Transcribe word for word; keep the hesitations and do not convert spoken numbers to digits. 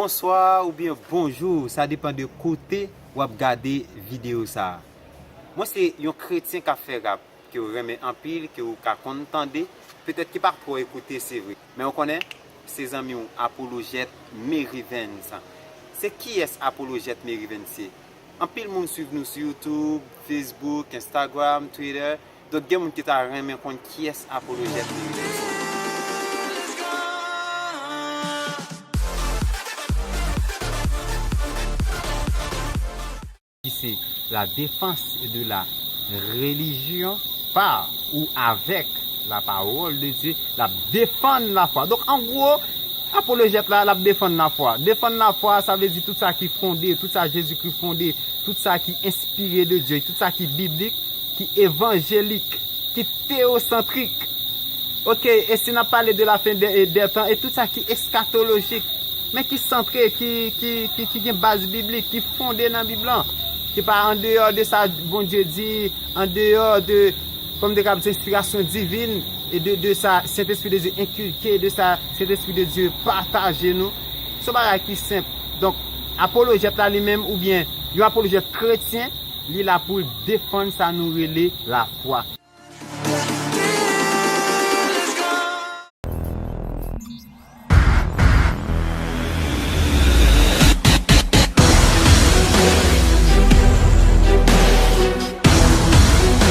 Bonswa oubyen bonjou, sa depann de kote w ap gade videyo sa a. Mwen se yon kretyen k ap fè rap, ke w renmen anpil, ke w ka konn tande, petèt ki pa twò ekoute, se vre. Men w konnen, se zanmi w, Apolojèt Merivens. Se kiyès Apolojèt Merivens ye? Anpil moun swiv nou sou YouTube, Facebook, Instagram, Twitter. Donk, gen moun ki ta renmen konn kiyès Apolojèt Merivens ye. Ki se la défense de la religion par ou avec la parole de Dieu, l ap defann lafwa. Donk, an gwo, apolojèt la, l ap defann lafwa. Defann lafwa, sa vle di tout sa ki fonde, tout sa Jezikri fonde, tout sa ki enspire de Dye, tout sa ki biblik, ki evanjelik, ki teyosantrik. Oke, e si n ap pale de la fen dè, dè tan, e tout sa ki eskatolojik, men ki santre, ki, ki, ki, ki gen baz biblik, ki fonde nan Bib lan, ki pa andeyò de sa Bondye di, andeyò de, kòm de kab, enspirasyon divin, e de, de sa Sentespri de Dye enkilke, de sa Sentespri de Dye pataje nou. Se yon bagay ki senp. Donk, apolojèt la li menm, oubyen yon apolojèt kretyen, li la pou l defann sa nou rele lafwa.